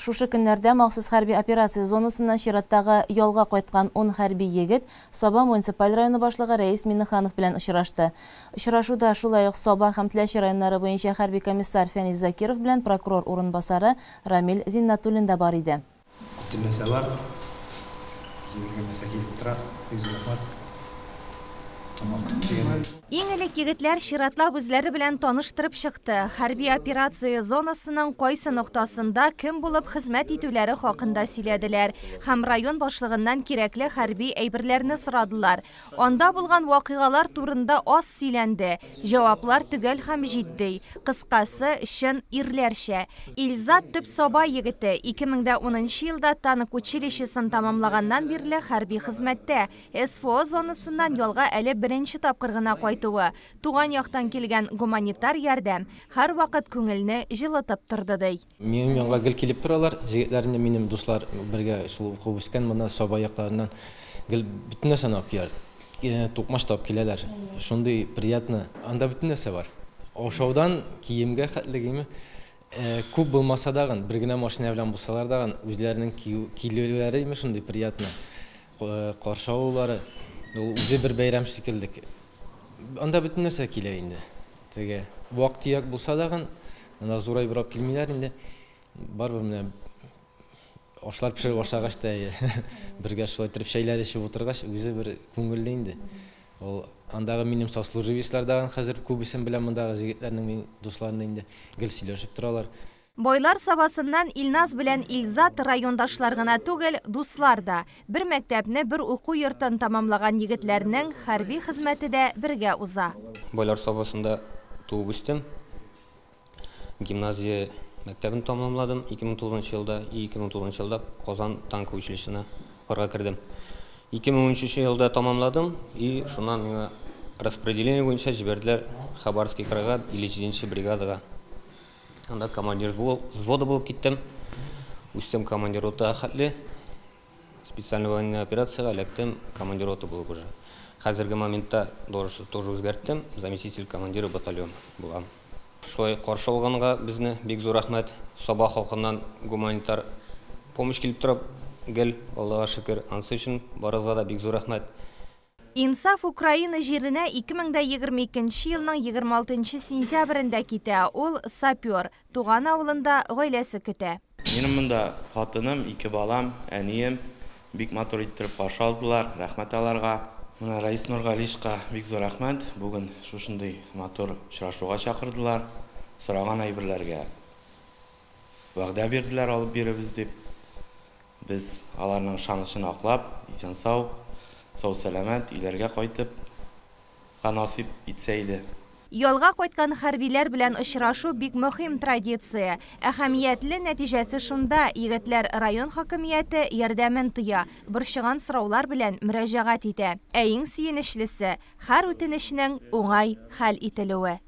Шушы көннәрдә махсус хәрби операция зонасыннан чираттагы ялга кайткан ун хәрби егет Саба муниципаль районы башлыгы Рәис Миннеханов белән очрашты. Очрашуда шулай ук Саба һәм Теләче районнары буенча хәрби комиссар Фәнис Закиров белән прокурор урынбасары Рамил Зиннатуллин да бар иде. Бөтен нәрсә бар. Җибәргән нәрсә килеп тора. Бик зур рәхмәт. Тамак тук дигән. Иң элек егетләр чиратлап үзләре белән таныштырып чыкты. Хәрби операция зонасының кайсы ноктасында кем булып хезмәт итүләре хакында сөйләделәр һәм район башлыгыннан кирәкле хәрби әйберләрне сорадылар. Анда булган вакыйгалар турында аз сөйләнде. Җаваплар төгәл һәм җитди. Кыскасы, чын ирләрчә. Илзат төп Саба егете, 2010 елда танк училищесын тәмамлаганнан бирле хәрби хезмәттә. СВО зонасыннан ялга әле беренче тапкыр гына кайтуы. Туган яктан килгән гуманитар ярдәм һәрвакыт күңелне җылытып торды, ди. Минем янга гел килеп торалар. Егетләр инде минем дуслар, бергә шул укып үскән, монда Саба якларыннан гел бөтен нәрсәне алып киләләр. Тукмач та алып киләләр. Шундый приятно. Анда бөтен нәрсә бар. Ашаудан киемгә хәтле. Күп булмаса дагын, бер генә машина белән булсалар дагын, үзләренең килүләре име шундый приятно. Каршы алулары, ул үзе бер бәйрәм шикелле. Анда бөтен нәрсә килә инде. Теге вак-төяк булса дагын, анда зур әйбер алып килмиләр инде. Барыбер менә ашлар пешереп ашагач та, бергә шулай итеп чәйләр эчеп утыргач, үзе бер күңелле инде. Ул андагы минем сослуживецлар дагын хәзер күбесен беләм, мондагы егетләрнең мин дусларны инде гел сөйләшеп торалар. Байлар Сабасыннан Илназ белән Илзат райондашлар гына түгел, дуслар да. Бер мәктәпне, бер уку йортын тәмамлаган егетләрнең хәрби хезмәте дә бергә уза. Байлар Сабасында туып үстем. Гимназия мәктәбен тәмамладым 2009 елда. 2009 елда Казан танк училищесына укырга кердем. 2013 елда тәмамладым и шуннан миңа распределение буенча җибәрделәр Хабаровский крайга 57 бригадага. Анда командир взвода булып киттем. Үстем командир рота хәтле. Специальная военная операцияга эләктем командир роты булып уже. Хәзерге моментта должность тоже үзгәрттем, заместитель командира батальона булам. Шулай каршы алганга безне бик зур рәхмәт. Саба халкыннан гуманитар помощь килеп тора гел, Аллага шөкер, ансы өчен барыгызга да бик зур рәхмәт. Инсаф Украина җиренә 2022 елның 26 сентябрендә китә. Ул сапер, туган авылында гаиләсе көтә. Минем монда хатыным, ике балам, әнием бик матур иттереп каршы алдылар. Рәхмәт аларга. Менә Рәис Нургалишка бик зур рәхмәт. Бүген шушындый матур очрашуга чакырдылар. Сораган әйберләргә вәгъдә бирделәр алып биребез дип. Без аларның ышанычын аклап, исән-сау, сау-сәламәт өйләргә кайтып насыйп итсә иде. Ялга кайткан хәрбиләр белән очрашу бик мөһим традиция. Әһәмиятле нәтиҗәсе шунда, егетләр район хакимияте ярдәмен тоя, борчыган сораулар белән мөрәҗәгать итә. Ә иң сөенечлесе, һәр үтенечнең уңай хәл ителүе.